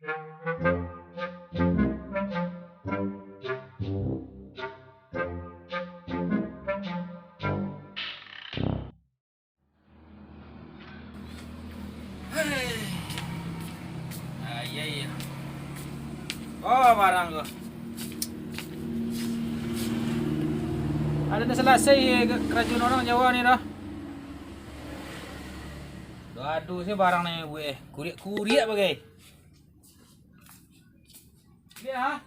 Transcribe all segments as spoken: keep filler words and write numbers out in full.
Hei. Ah, iya, iya. Oh, barang ko. Ado nan salasai karajo urang Jawa ni doh. Doh ado se barang nan buek, eh. Kuriak-kuriak bagai. Dia, ha?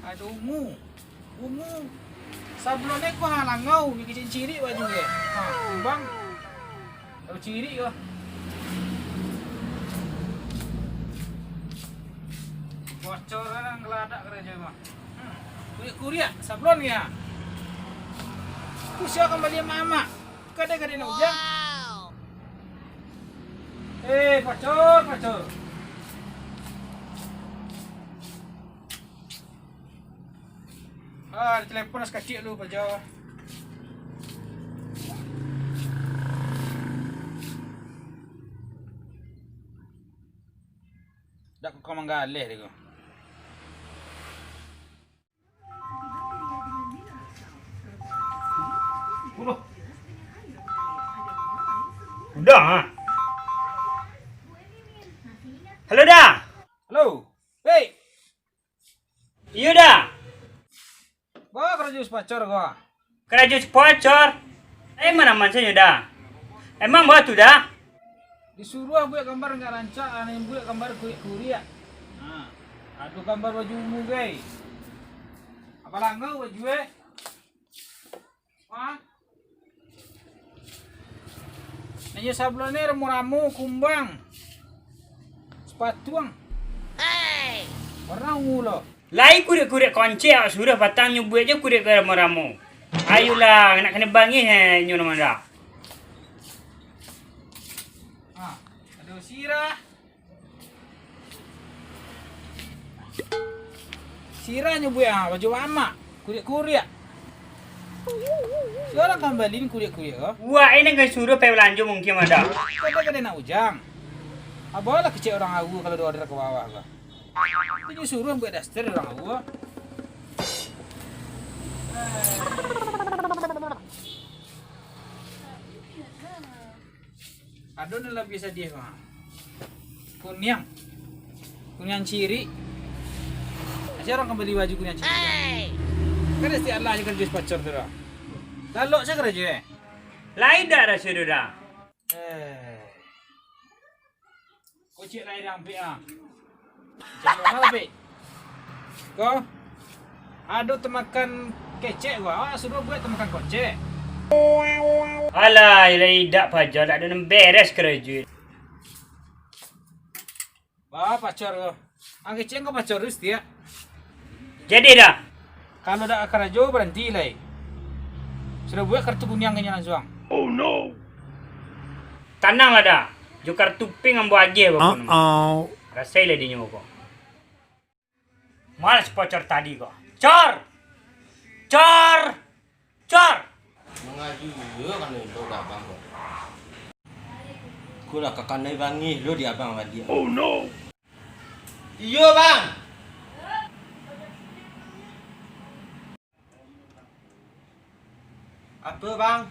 Ado ungu. Ungu. Sabalun ko ha langau, bia kicirik-cirik baju dia. Ha, kumbang. Ado cirik ko. Bocor kan galadak karajo mah. Hmm. Kuriak-kuriak, sabalun dia. Ku sia kambali mamak. Kadai-kadai nak ujan. Eh, pacul, pacul. Ah, ada telepon sakacik lu, pacul. Dak kau manggaleh deh kau. Udah, ah. Halo, Da. Halo. Hei. Iyo, Da. Ba karajo spacor ko? Karajo spacor? Eh, mana mancanya, Da? Emang baa tu, Da? Disuruah buek gambar ndak rancak, aneh buek gambar kuriak-kuriak. Nah, ado gambar baju ungu gai. Apo langau baju, eh? Wah. Inyo sabalun ni ramo-ramo, kumbang. Sapatuang. Warna ungu lo. Lai kuriak-kuriak koncek awak suruah patang nyo buek jo kuriak-kuriak ramo-ramo. Ayolah, nak kanai bangih, eh, nyo namo Da. Ah, ado sirah. Sirah nyo buek, ah, baju mamak, kuriak-kuriak. Sia urang kambali kuriak-kuriak ko? Wak, eh, nan ka suruah pai balanjo mungkin, Da. Kadai-kadai nak ujan. Abalah kecek urang awu kalau di order ka bawah ko. Tu nyo suruah buek daster urang awu. Ado nan labiah sadiah, Bang. Kuniang. Kuniang cirik. Sia urang kambali baju kuniang cirik. Kan esti alah je karajo spacor tu dah. Lalok se karajo, eh. Lai dak raso tu dah. Eh. Kocek lai dah ampek ah. Cari orang lah, Pik. Ko, ado tamakan kecek ko, awak suruah buek tamakan kocek. Alah, ilah idak paja, dak ado nan beres karajo. Ba, pacor ko. Ang kecek ko pacor tu setiap. Jadi dah. Kalau dak karajo, baranti lai. Sudah buek kartu kuniang kanyo langsuang. Oh no. Tananglah dah. Jo kartu pink ambo agiah bako namo. Rasai lah dinyo ko. Malas pocor tadi ko. Cor! Cor! Cor! Mangaju iyo kan itu ka abang ko. Ko lah ka kanai bangih lo di abang baliak. Oh no. Iyo, Bang. Apo, Bang?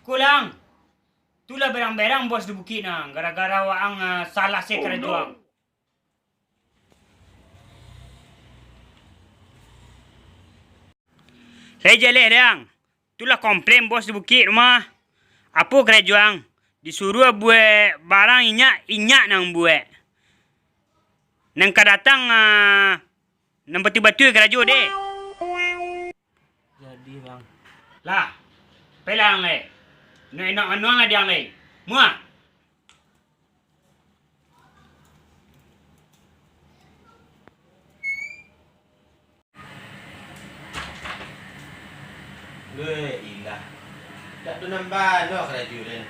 Kulang. Tulah berang-berang bos di bukik nah, gara-gara waang, ah, salah se karajo ang. Lai jaleh dang. Tulah komplain bos di bukik rumah. Apo karajo ang? Disuruah buek barang inyak, inyak nan buek. Nan ka datang, ah, nan batua-batua karajo deh. Jadi, Bang. Lah, pelang lai. Nak enak manuang lah diang lai. Muah. Weh, ilah. Dak tu nambah no karajo den.